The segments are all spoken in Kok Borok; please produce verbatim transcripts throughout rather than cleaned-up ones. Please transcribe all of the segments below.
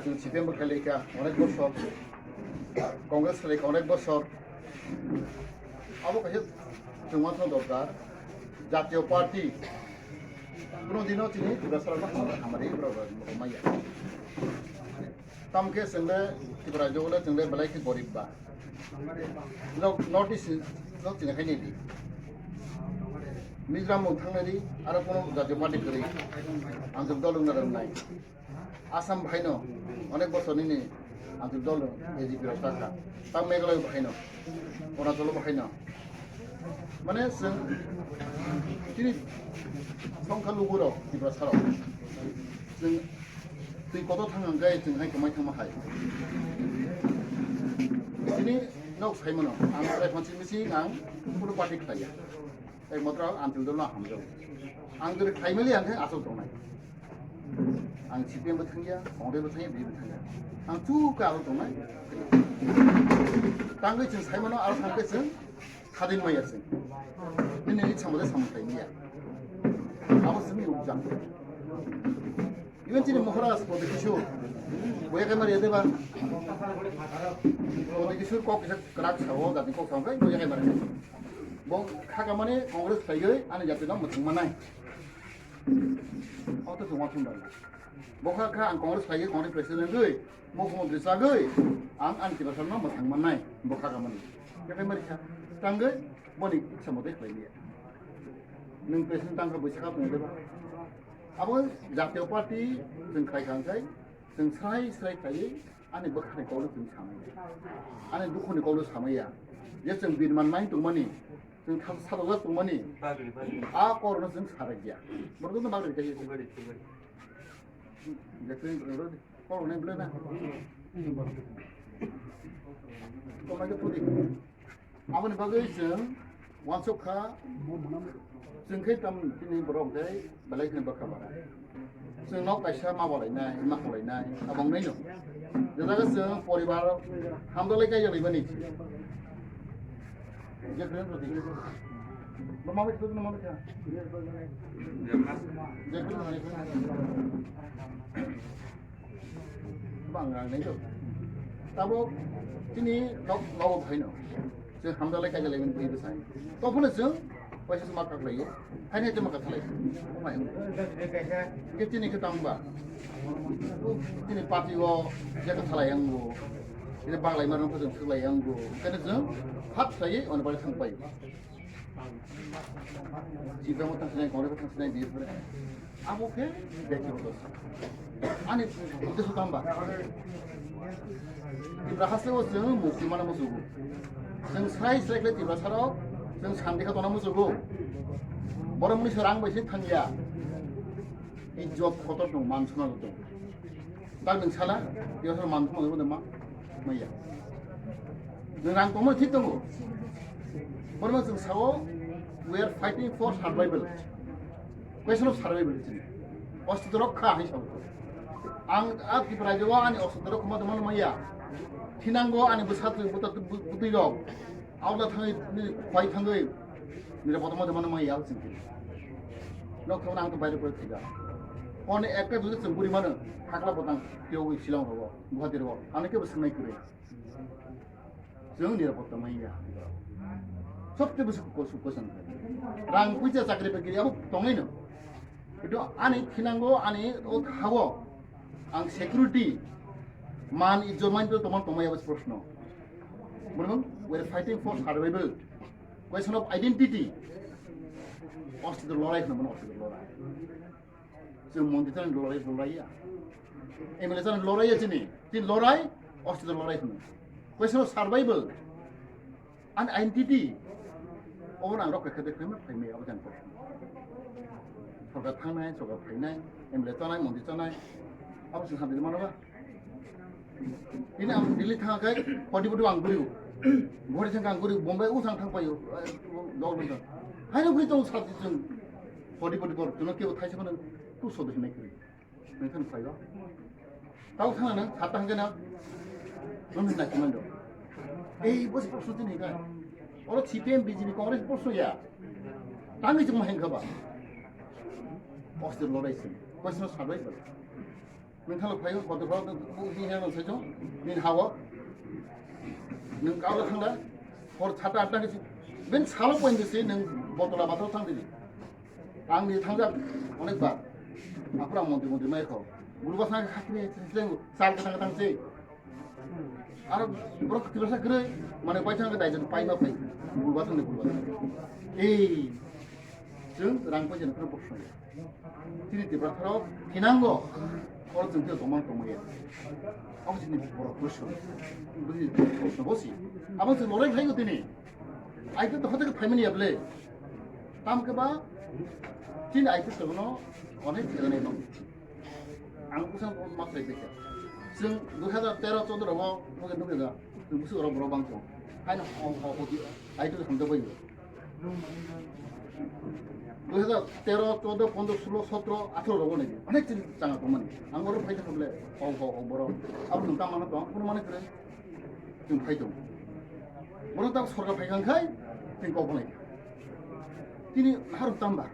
Chwng C P M bo khlai kha onek bosor, Congress khlai kha onek bosor. Abo kaisa chwng ma thang dorkar. Jatiyo party kuno dino chini Tiprasa rok hamari borok rok maya. Tamkhe chwng le Tripura rajyo le chwng le belai khe gorib ba. North East no chini khai nai di. Mizoram mung thang nai di, aro kuno jatiyo party kwrwi. Ang jok dol wngna rwnai. Assam bahaino onek bosor nini anchal dol A G P rok chakha. Tang Meghalaya bahaino, Arunachal bahaino. Mane chwng chini songkha lugu rok Tiprasa rok. Chwng twi kotor thang hwnkhe chwng hai kwmai thangma hai. Chini nok saimano ang chwrai phansi misi ang kuno party khlaiya. Ekmatro ang anchal dol no hamjao. Ang jodi khlaimali ang khe aswk tongnai. Ang C P M bo thangya, Congress bo thangya, B J P bo thangya. Ang chukha abo tongnai. Tangwi chwng saimano, aro thangkhe chwng khadin maya chwng. Nini ichha mode samung khlaimaya. Abo chwngni rukjak. Even chini Maharaj Prodip Kishore, boya khe mari deba. Prodip Kishore kok kisa kwrak sao, jati kok sao khe boya khe mari. Bo khakamani Congress khlaiwi ani jati no mwthang manai. Auto chwng wansong dal. Bo kha kha ang Congress khlaiwi, Congress president wi, mukhyamantri chagwi, ang ani Tiprasa no mwthang manai, bo khakamani. Khe mari kha, tangwi boni ichha mode khlaiya. Nwng president tangkha bwsakha tong deba. Abo jatiyo party chwng khai kha hwnkhe, chwng srai srai khaiwi ani bwkhani kokno chwng samaya. Ani dukhuni kokno samaya. Je chwng birman nai tongmani, chwng thal sadokjak tongmani, a korno chwng sarakya. Borokno bagri kaiya. Jekhe kor hwnwi bwlai na. Tongnaikhe pudi. Aboni bagwi chwng uansuk kha, chwng khe tam chini borok tei belai kheno bwkha bara. Chwng nok kaisa ma bolainai, ma khwlainai, abo wngnaino. Je jaga chwng poribar hamdalai kaijaknaimani. Je khwlai rwdi. Bo ma bai khwlai, ma bai kha. Je khwlai, je khwlai. Bang rang nai to. Tabo chini nok, nok bhaino. Chwng hamdalai kaijalai mani bwsai. To phano chwng paisa chwng ma kaklaiyo. Haini chwng ma kathalai. Hwnkhe chini khe tangba. Chini party o je kathalai ang bo. Chini baglai mano khe chwng swklai ang bo. Khe chwng hap sai ono bai thang pai. Sibra mo tang sinai, kore tang sinai, biye pore. Abo khe bektigoto. Ani uddesho tamba. Tiprasa o chwng mukti mana musugo. Chwng srai srai khle Tiprasa rok, chwng santi kha tona musugo. Borok muni se rang bai se thangya. Ijjot kotor tong, man sona tong. Dak nwng sala, Tiprasa man khuma nwng ma, maya. Nwng rang tongma thik tongo. Borma chwng sao, we are fighting for survival. Question of survival chini. Ostito rokha hai sao. Ang a Tripura rajyo ani ostito rok khuma tongma maya. Thinango ani bwsa twi, bwta twi, bwtwi rok. Aula thangwi, ni khwai thangwi. Nirapota ma tongma maya chini. Nok thangna ang to baire pore thiga. One ekta jodi chwng guri mano, hakla botang, tiyogwi Shillong rogo, Guwahati rogo, ano kebo swngnai kwrwi. Chwng nirapotta manya. Sobse bwswk ko-, suk kosan. Rang puisa chakri bakri abo tongwi no. Itu ani thinango, ani o hawo. Ang security, man ijjot man to tomon tomai abo proshno. Mane, we are fighting for survival. Question of identity. Ostito lorai hwno mano, ostito lorai. Chwng mondi tani lorai, lorai ya. M L A tani lorai ya chini. Chini lorai, ostito lorai hwno. Question of survival and identity. Obo nang rok khe de khema phaimai abo jan ko. Sorkar thangnai, sorkar phainai, M L A chanai, mondi chanai. Abo chwng santi mano ba. Ini ang Delhi thang kai, forty forty ang guriu. Bori thang ang guriu, Bombay u thang thang payu. Dol benda. Hai no guri tong sati chwng. Forty forty bor, tuno kebo thaisa mano, tu sodo hinai kuri. Nang thang phai ba. Tau thang nang, sat thang kena. Nang hinai kumando. Ei, bos proshno tini kai. Oro C P M, B J P, Congress proshno ya. Tangi chuma hengkha ba. Ostito lorai sini. Question of survival. Nwng thalo phaio, kotor pharo nwng buhi hino saichung, nini hawo. Nwng kaula thangla, hor sata atta khe si, ben salo point si nwng botola bathal thang dini. Ang ni thangjak onek bar. Aphuru ang montri montri mai kho. Guru basa hakri sal kata kata se. Aro borok Tiprasa kwrwi, mane paithang khe daijak paima phai, bulba thangni bulba thang. Ei, chwng rang paisa ni phano boksa ya. Chini Tiprasa rok thinango, oro chwng khe tongma tongma ya. Abo chini borok bwswk, bwswk bosi. Abo chwng lorai khlai tini. Ai khe to hote khe phaimani ya ble. Tam khe ba, chini ai khe to no, onek khe nai bang. Ang bwswk ma khlai phaikha. Chwng dui hazar tero choudo rogo nugwi nugwi da. Chwng bwswk oro borok bang chong. Haino hong hong hong di. Ai tu hamjak bai. Dui hazar tero, choudo, pondro, sulo, sotro, atharo rogo nai. Onek chini changa tongmani. Ang oro phai thang bole hong hong hong borok. Abo nwng tamo tong, kono mane kre. Chwng phai tong. Borok ta sorkar phai kang khai, chwng kok bolai. Tini nahar tamba.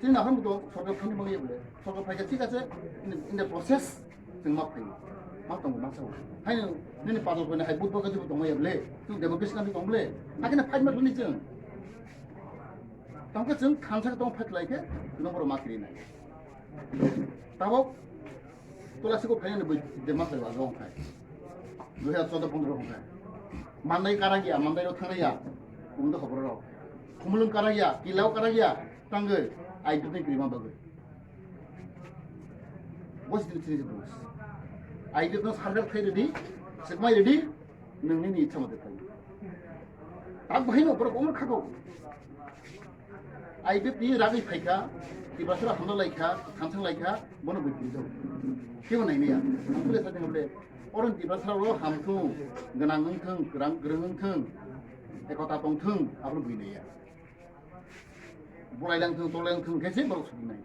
Chini naphang bo sorkar thani bangwi bole. Sorkar phaikha thik ase, in, in the process chwng ma phai. Ma tongo ma sao. Haino nini pajak bani hai but baka jibo tongo ya bole. Chwng democracy country tong bole. Hakhe na fight ma thani chwng. Tongkhe chwng thansa tong fight lai khe, chwng boro ma kiri nai. Tabok Tola siko phai ni bui de ma phai ba jong khai. Dui hazar choudo pondro khai. Mandai karak ya, mandai ro thang ya. Ungdo khobor ro. Khumulung karak ya, kilau karak ya. Tangge, ai dutni krima bagwi. Bos dil chini bos. Ai dutno sarkar khai ready, sekmai ready. Nwng nini ichha mate phai. Tak bahai no borok omo khago. I P F ni ragwi phaikha, Tiprasara hamna laikha, thansang laikha, bono bui phinjao. Kebo naimaya. Ang kule sa tengble, oron Tiprasara ro hamthung, gwnang wngthung, kwrang kwrwng wngthung, ekota tongthung, abo bui naiya. Bolai langthung, tolai langthung, khe se borok sudi nai.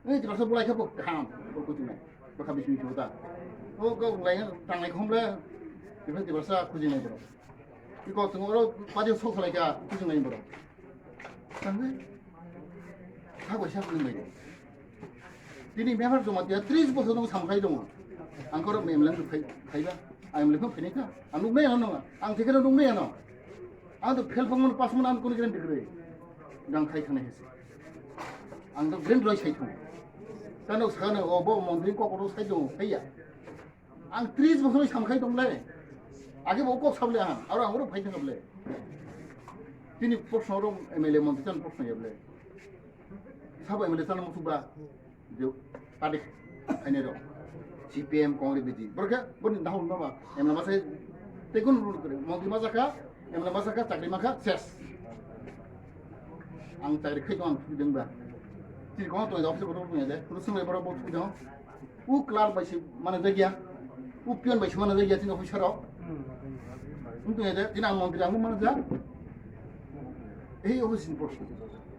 Ni Tiprasa bolai khe bo kaham, bo kuchung nai. Bwkha bising thung ta. O go lai tanglai khomle. Tiprasa, Tiprasa khujing nai borok. Iko tung oro padi sok salai kha khujing nai borok. Tangwi. Kha bai sa khujing nai. Tini member joma tiya tris bosor nung samkhai dong. Ang koro M L A phai phai ba. Ang M L A phai ni kha. Ang nuk nai ano. Ang thikhe nuk nai ano. Ang to fail phang man pass man ang kuni kren degree. Dang khai khana hese. Ang to grand roi sai thung. Tano sakano o bo montri kokoro sai dong, sai ya. Ang tris bosor sam khai dong le. Age bo kok sable ang, aro ang oro phai thang le. Tini proshno ro M L A montri chan proshno ya le. Sabo M L A chan mo suba. Je party khainai rok, C P M, Congress, B J P, borok khe boni dahol no ba, M L A masa tei kunu rule kwrwi, montri masa kha, M L A masa kha, chakri ma kha, ses. Ang chakri khai tong, ang thwi dong ba. Chini kono tong office kotor tong de, kunu swnglai borok bo thwi dong. U clerk bai se mana jagya, u peon bai se mana jagya, chini officer rok. Wng tong de, chini ang montri ang mana ja. Ei office ni proshno.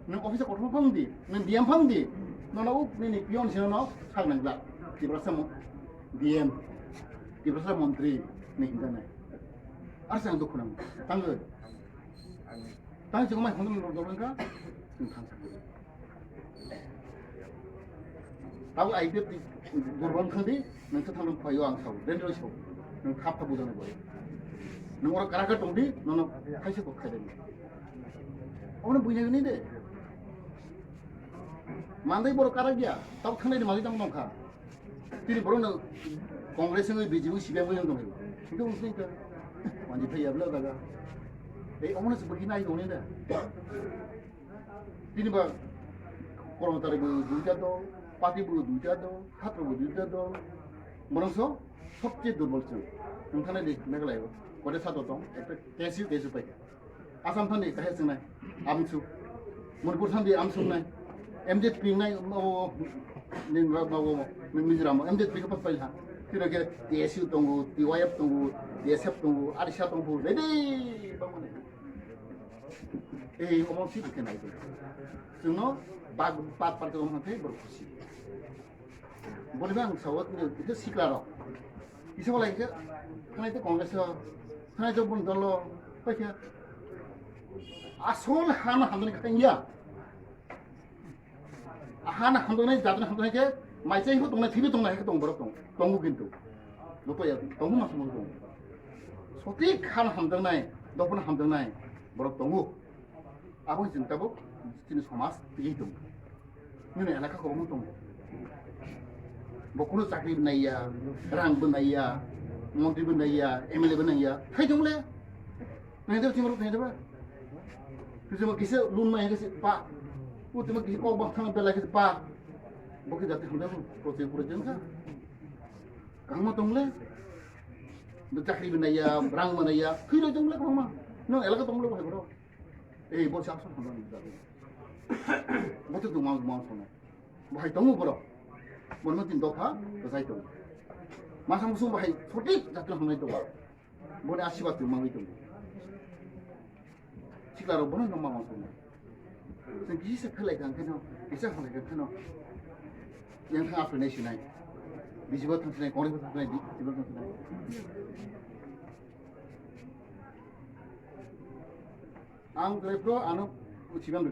Nwng office kotor phang di, nwng D M phang di. Nono u nini peon sino no sak nang glak. Tiprasa mo-, D M, Tiprasa montri ni hinda nai. Ar sang dukhu nang. Tanggo. Tang chikmai khondom rok dolong kha. Nwng thang sak. Tabo I P F ni durbang thang di, nwng khe thang phai yo ang sao, den roi sao. Nwng khap khap bujana bai. Nwng oro kara kha tong di, nono khaisa kok khai de. Omo buina ni de. Mandai borok karak ya, tabuk thangnai ni mandai tamo nongkha. Tini borok no Congress wngwi B J P wngwi C P M wngwi tongkha. Hingke wngkha hingke. Manji phai yabla daga. Ei omono se bwrwi nai tongni da. Tini ba kormotari bo duita dol, party bo duita dol, chhatro bo duita dol. Borok so sobche durbol chwng. Nongkha nai di Meghalaya o. Kode sato tong, ekta K S U, K S U pai. Assam thani kahai swngnai, amsu. Manipur thani amsu nai. M Z P nai, o, ni, ma, ma, o, ni Mizoram, M Z P ko pat paila. Tino ke T S U tongo, T Y F tongo, T S F tongo, Arisa tongo, ready, bangmani. Ei, omo si buke nai tongo. Chwngno bag, pat, pat, omo thai borok khusi. Boni bang sawo tini kisa sikla rok. Kisa wala kisa thanai te Congress o, thanai te bun dolo, paikha. Asol hana hamdani khain ya. Hana hamjaknai, jatni hamjaknai khe, maisai hw tongnai, thwiwi tongnai, hai khe tong borok tong, tongo kintu. Joto ya, tongo ma tongo tong. Sotik hana hamjaknai, dophano hamjaknai, borok tongo. Abo chwng tabuk chini somaj twiwi tongo. Nini elaka kobangma tongo. Bo kunu chakri bo naiya, rang bo naiya, montri bo naiya, M L A bo naiya, hai tongole. Nai de chimro nai de ba. Kisa ma kisa lun ma kisa pa. U tima kisa kok bang thang bela kisa pa. Bo kisa jati hamda ko prote pura jeng ka. Kang ma tongle. Do chakri bo naiya, rang bo naiya, khui lo tongle kang ma. No elaka tongle bo hai bro. Ei bo sa sa hamda ni da. Bo tu ma ma sono. Bo hai tongo bro. Bo no tin dopha, bo sai tongo. Masa musung bo hai sotik jati hamnai tongo. Boni asibad twi mangwi tongo. Sikla rok bono no mangwi tongo. Chwng kisa khlai kha kheno, kisa khlai kha kheno. Yang thang apre nai sinai. Bijiba thang sinai, kongri thang sinai, bijiba thang sinai. Ang kre pro ano uchibam.